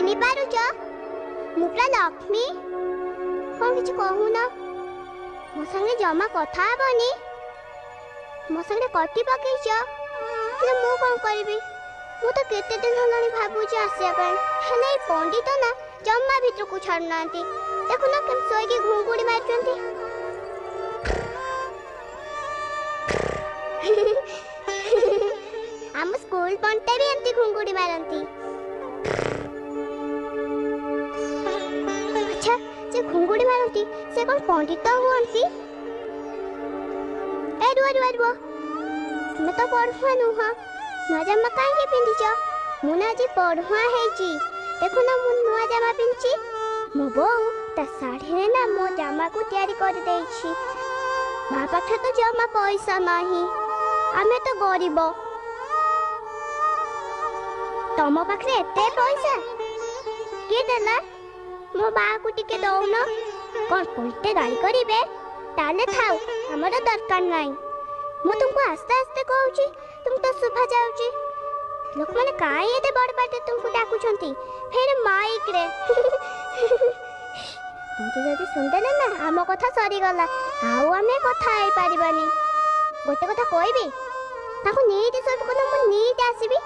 ଚିହ୍ନି ପାରୁଛ? ମୁଁ ପୁରା ଲକ୍ଷ୍ମୀ। କ'ଣ କିଛି କହୁନ? ମୋ ସାଙ୍ଗେ ଜମା କଥା ହେବନି, ମୋ ସାଙ୍ଗରେ କଟି ପକେଇଛ। ହେଲେ ମୁଁ କ'ଣ କରିବି? ମୁଁ ତ କେତେ ଦିନ ହେଲାଣି ଭାବୁଛି ଆସିବା ପାଇଁ, ହେଲେ ଏଇ ପଣ୍ଡିତ ନା ଜମା ଭିତରକୁ ଛାଡୁନାହାନ୍ତି। ଦେଖୁନ କେମିତି ଶୋଇକି ଘୁଙ୍ଗୁଡ଼ି ମାରୁଛନ୍ତି। ଆମ ସ୍କୁଲ ପଣ୍ଡିତ ବି ଏମିତି ଘୁଙ୍ଗୁଡ଼ି ମାରନ୍ତି। ଆଚ୍ଛା, ଯେ ଘୁଙ୍ଗୁଡ଼ି ମାରନ୍ତି ସେ କ'ଣ ପଣ୍ଡିତ ହୁଅନ୍ତି? ଏ ରୁହ ରୁହ ରୁହ, ତୁମେ ତ ପଢୁଆ ନୁହଁ, ନୂଆ ଜାମା କାହିଁକି ପିନ୍ଧିଛ? ମୁଁ ନା ଆଜି ପଢୁଆ ହେଇଛି, ଦେଖୁନ ମୁଁ ନୂଆ ଜାମା ପିନ୍ଧିଛି। ମୋ ବୋଉ ତା ଶାଢ଼ୀରେ ନା ମୋ ଜାମାକୁ ତିଆରି କରିଦେଇଛି। ମା ପାଖରେ ତ ଜମା ପଇସା ନାହିଁ, ଆମେ ତ ଗରିବ। ତମ ପାଖରେ ଏତେ ପଇସା କିଏ ଦେଲା? ମୋ ମାକୁ ଟିକେ ଦଉନ। କ'ଣ ପଇଟେ ଗାଳି କରିବେ? ତାହେଲେ ଥାଉ, ଆମର ଦରକାର ନାହିଁ। ମୁଁ ତୁମକୁ ଆସ୍ତେ ଆସ୍ତେ କହୁଛି, ତୁମକୁ ତ ଶୁଭା ଯାଉଛି। ଲୋକମାନେ କାହିଁ ଏତେ ବଡ଼ ପାଟିରେ ତୁମକୁ ଡାକୁଛନ୍ତି, ଫେର ମାଇକରେ? ଏମିତି ଯଦି ଶୁଣିଦେଲେ ନା ଆମ କଥା ସରିଗଲା, ଆଉ ଆମେ କଥା ହେଇପାରିବାନି। ଗୋଟେ କଥା କହିବି, ତାଙ୍କୁ ନିଟ୍ ଶୋଇପକାନ୍ତୁ, ମୁଁ ନିଟ୍ ଆସିବି।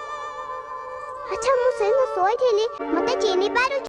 ଆଚ୍ଛା, ମୁଁ ସେଦିନ ଶୋଇଥିଲି, ମତେ ଚିହ୍ନି ପାରୁଛ?